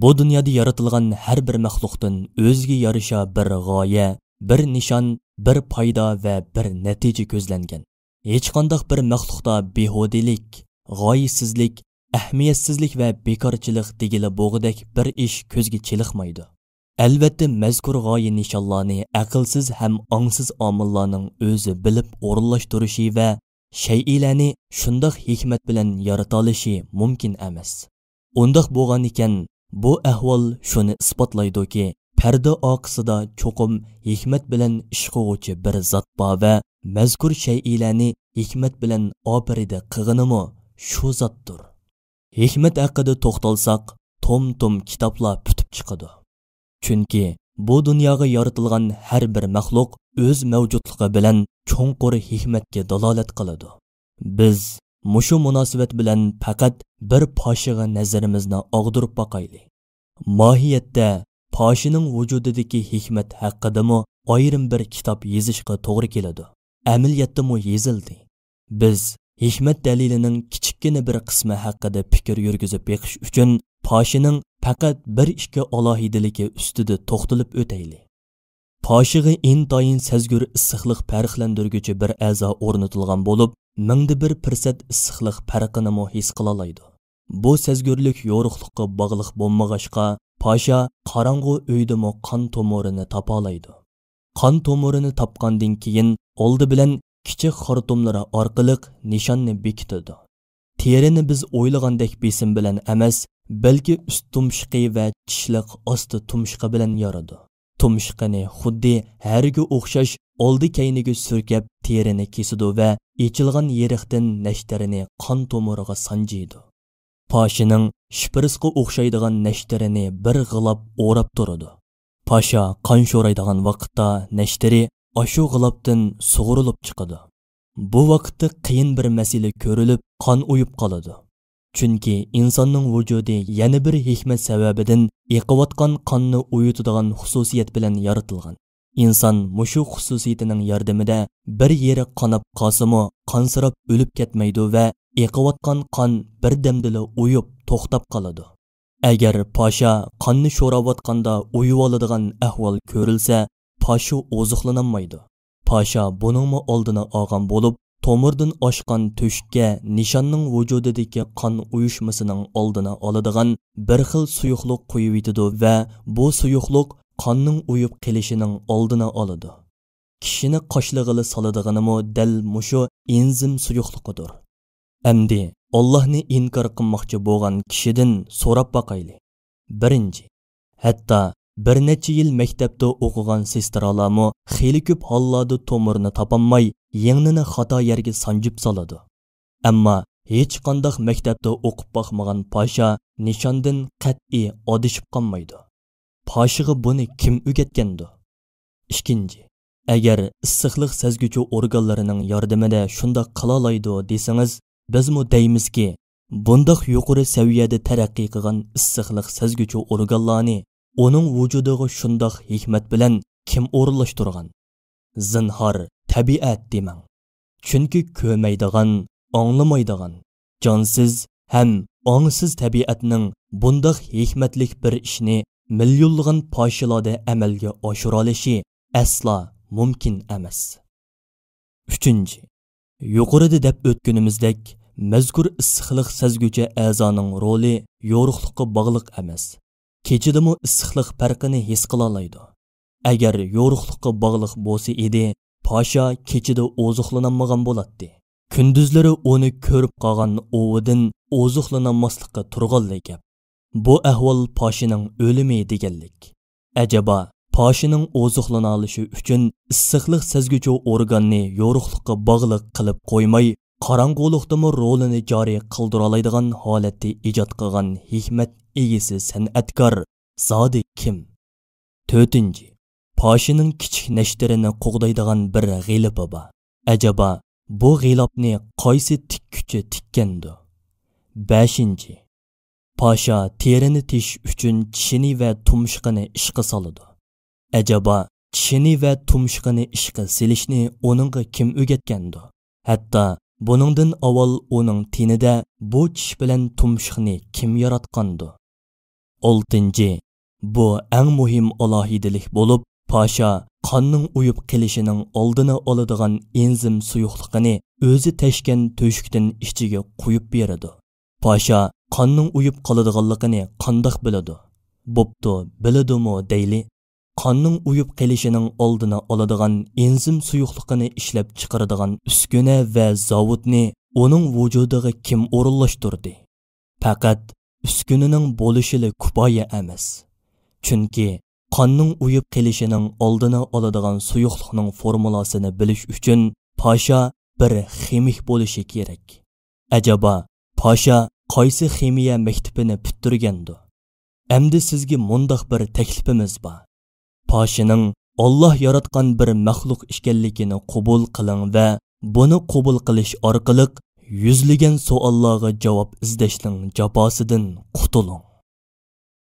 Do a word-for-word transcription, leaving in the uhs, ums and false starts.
بۇ دۇنيادا يارىتىلغان ھەر بىر مەخلۇقتىن ئۆزىگە يارىشا بىر غايە، بىر نىشان، بىر پايدا ۋە بىر نەتىجە كۆزلەنگەن. ھېچقانداق بىر مەخلۇقتا بىھۇدىلىك، غايىسىزلىك، ئەھمىيەتسىزلىك ۋە بىكارچىلىق دېگىلى بولغۇدەك بىر ئىش كۆزگە چېلىقمايدۇ. ئەلۋەتتە، مەزكۇر غايە نىشانلارنى ئەقىلسىز ھەم ئاڭسىز ئامىللارنىڭ ئۆزى بىلىپ ئورۇنلاشتۇرۇشى ۋە شەيئىلەرنى شۇنداق ھېكمەت بىلەن يارىتالىشى مۇمكىن ئەمەس. ئۇنداق بولغانىكەن، بۇ ئەھۋال شۇنى ئىسپاتلايدۇكى، پەردە ئارقىسىدا چوقۇم ھېكمەت بىلەن ئىش قىلغۇچى بىر زات بار ۋە مەزكۇر شەيئىلەرنى ھېكمەت بىلەن ئاپىرىدە قىلغىنىمۇ شۇ زاتتۇر. ھېكمەت ھەققىدە توختالساق، توم-توم كىتابلار پۈتۈپ چىقىدۇ. چۈنكى بۇ دۇنياغا يارىتىلغان ھەر بىر مەخلۇق ئۆز مەۋجۇتلۇقى بىلەن چوڭقۇر ھېكمەتكە دالالەت قىلىدۇ. بىز مۇشۇ مۇناسىۋەت بىلەن پەقەت بىر پاشىغا نەزىرىمىزنى ئاغدۇرۇپ باقايلى. ماھىيەتتە، پاشىنىڭ ۋۇجۇدىدىكى ھېكمەت ھەققىدىمۇ ئايرىم بىر كىتاب يېزىشقا توغرا كېلىدۇ. ئەمەلىيەتتىمۇ يېزىلدى. بىز ھېكمەت دەلىلىنىڭ كىچىككىنە بىر قىسمى ھەققىدە پىكىر يۈرگۈزۈپ بېقىش ئۈچۈن، پاشىنىڭ پەقەت بىر ئىككى ئالاھىدىلىكى ئۈستىدە توختىلىپ ئۆتەيلى. پاشىغا ئىنتايىن سەزگۈر ئىسسىقلىق پەرقلەندۈرگۈچى بىر ئەزا ئورنىتىلغان بولۇپ، مىڭدا بىر پىرسەنت ئىسسىقلىق پەرقىنىمۇ ھېس قىلالايدۇ. بۇ سەزگۈرلۈك يورۇقلۇققا باغلىق بولمىغاچقا، پاشا قاراڭغۇ ئۆيدىمۇ قان تومۇرىنى تاپالايدۇ. قان تومۇرىنى تاپقاندىن كېيىن، ئالدى بىلەن كىچىك خارتۇملىرى ئارقىلىق نىشاننى بېكىتىدۇ. تېرىنى بىز ئويلىغاندەك بېسىم بىلەن ئەمەس، بەلكى ئۈست تۇمشۇقى ۋە چىشلىق ئاستى تۇمشۇقى بىلەن يارىدۇ. تۇمشۇقىنى خۇددى ھەرگە ئوخشاش ئالدى كەينىگە سۈركەپ، تېرىنى كېسىدۇ ۋە ئېچىلغان يېرىقتىن نەشتەرنى قان تومۇرىغا سانجىيدۇ. پاشىنىڭ شپىرىسقا ئوخشايدىغان نەشتىرىنى بىر غىلاپ ئوراپ تۇرىدۇ. پاشا قان شورايدىغان ۋاقىتتا نەشتىرى ئاشۇ غىلاپتىن سۇغۇرۇلۇپ چىقىدۇ. بۇ ۋاقىتتا قىيىن بىر مەسىلە كۆرۈلۈپ، قان ئۇيۇپ قالىدۇ. چۈنكى ئىنساننىڭ ۋۇجۇدى يەنە بىر ھېكمەت سەۋەبىدىن ئېقىۋاتقان قاننى ئۇيۇتىدىغان خۇسۇسىيەت بىلەن يارىتىلغان. ئىنسان مۇشۇ خۇسۇسىيىتىنىڭ ياردىمىدە بىر يېرى قاناپ قالسىمۇ، قانسىراپ ئۆلۈپ كەتمەيدۇ ۋە ئېقىۋاتقان قان بىردەمدىلا ئۇيۇپ توختاپ قالىدۇ. ئەگەر پاشا قاننى شوراۋاتقاندا ئۇيۇۋالىدىغان ئەھۋال كۆرۈلسە، پاشا ئوزۇقلىنالمايدۇ. پاشا بۇنىڭمۇ ئالدىنى ئالغان بولۇپ، تومۇردىن ئاشقان تۆشۈككە نىشاننىڭ ۋۇجۇدىدىكى قان ئۇيۇشمىسىنىڭ ئالدىنى ئالىدىغان بىر خىل سۇيۇقلۇق قۇيۇۋېتىدۇ ۋە بۇ سۇيۇقلۇق قاننىڭ ئۇيۇپ قېلىشىنىڭ ئالدىنى ئالىدۇ. كىشىنى قاشلىغىلى سالىدىغىنىمۇ دەل مۇشۇ ئېنزىم سۇيۇقلۇقىدۇر. ئەمدى ئاللاھنى ئىنكار قىلماقچى بولغان كىشىدىن سوراپ باقايلى. بىرىنچى، ھەتتا بىر نەچچە يىل مەكتەپتە ئوقۇغان سېسترالارمۇ خېلى كۆپ ھاللاردا تومۇرنى تاپالماي، يىڭنىنى خاتا يەرگە سانجىپ سالىدۇ. ئەمما ھېچقانداق مەكتەپتە ئوقۇپ باقمىغان پاشا نىشاندىن قەتئىي ئادىشىپ قالمايدۇ. پاشىغا بۇنى كىم ئۆگەتكەندۇ؟ ئىككىنچى، ئەگەر ئىسسىقلىق سەزگۈچى ئورگانلىرىنىڭ ياردىمىدە شۇنداق قىلالايدۇ دېسىڭىز، بىزمۇ دەيمىزكى، بۇنداق يۇقىرى سەۋىيەدە تەرەققىي قىلغان ئىسسىقلىق سەزگۈچى ئورگانلارنى ئۇنىڭ ۋۇجۇدىغا شۇنداق ھېكمەت بىلەن كىم ئورۇنلاشتۇرغان؟ زىنھار، تەبىئەت دېمەڭ. چۈنكى كۆرمەيدىغان، ئاڭلىمايدىغان، جانسىز ھەم ئاڭسىز تەبىئەتنىڭ بۇنداق ھېكمەتلىك بىر ئىشنى مىليونلىغان پاشىلاردا ئەمەلگە ئاشۇرالىشى ئەسلا مۇمكىن ئەمەس. ئۈچىنچى، يۇقىرىدا دەپ ئۆتكىنىمىزدەك، مەزكۇر ئىسسىقلىق سەزگۈچى ئەزانىڭ رولى يورۇقلۇققا باغلىق ئەمەس، كېچىدىمۇ ئىسسىقلىق پەرقىنى ھېس قىلالايدۇ. ئەگەر يورۇقلۇققا باغلىق بولسا ئىدى، پاشا كېچىدە ئوزۇقلىنالمىغان بولاتتى. كۈندۈزلىرى ئۇنى كۆرۈپ قالغان ئوۋىدىن ئوزۇقلىنالماسلىققا تۇرغانلا گەپ. بۇ ئەھۋال پاشىنىڭ ئۆلۈمى دېگەنلىك. ئەجەبا، پاشىنىڭ ئوزۇقلىنالىشى ئۈچۈن ئىسسىقلىق سەزگۈچى ئورگاننى يورۇقلۇققا باغلىق قىلىپ قويماي، قاراڭغۇلۇقتىمۇ رولىنى جارى قىلدۇرالايدىغان ھالەتتە ئىجاد قىلغان ھېكمەت ئىگىسى سەنئەتكار زادى كىم؟ تۆتىنچى، پاشىنىڭ كىچىك نەشتىرىنى قوغدايدىغان بىر غىلىپى بار. ئەجەبا، بۇ غىلاپنى قايسى تىككۈچى تىككەندۇ؟ بەشىنچى، پاشا تېرىنى تېشىش ئۈچۈن چىشىنى ۋە تۇمشۇقىنى ئىشقا سالىدۇ. ئەجەبا، چىشىنى ۋە تۇمشۇقىنى ئىشقا سېلىشنى ئۇنىڭغا كىم ئۆگەتكەندۇ؟ ھەتتا بۇنىڭدىن ئاۋۋال ئۇنىڭ تېنىدە بۇ چىش بىلەن تۇمشۇقنى كىم ياراتقاندۇ؟ ئالتىنچى، بۇ ئەڭ مۇھىم ئالاھىدىلىك بولۇپ، پاشا قاننىڭ ئۇيۇپ قېلىشىنىڭ ئالدىنى ئالىدىغان ئېنزىم سۇيۇقلۇقىنى ئۆزى تەشكەن تۆشۈكتىن ئىچىگە قۇيۇپ بېرىدۇ. پاشا قاننىڭ ئۇيۇپ قالىدىغانلىقىنى قانداق بىلىدۇ؟ بوپتۇ، بىلىدۇمۇ دەيلى. قاننىڭ ئۇيۇپ قېلىشىنىڭ ئالدىنى ئالىدىغان ئېنزىم سۇيۇقلۇقىنى ئىشلەپ چىقىرىدىغان ئۈسكۈنە ۋە زاۋۇتنى ئۇنىڭ ۋۇجۇدىغا كىم ئورۇنلاشتۇردى؟ پەقەت ئۈسكۈنىنىڭ بولۇشىلا كۇپايە ئەمەس. چۈنكى قاننىڭ ئۇيۇپ قېلىشىنىڭ ئالدىنى ئالىدىغان سۇيۇقلۇقنىڭ فورمۇلاسىنى بىلىش ئۈچۈن پاشا بىر خىمىك بولۇشى كېرەك. ئەجەبا، پاشا قايسى خىمىيە مەكتىپىنى پۈتتۈرگەندۇ؟ ئەمدى سىزگە مۇنداق بىر تەكلىپىمىز بار. پاشىنىڭ ئاللاھ ياراتقان بىر مەخلۇق ئىكەنلىكىنى قوبۇل قىلىڭ ۋە بۇنى قوبۇل قىلىش ئارقىلىق يۈزلىگەن سوئاللارغا جاۋاب ئىزدەشنىڭ جاپاسىدىن قۇتۇلۇڭ.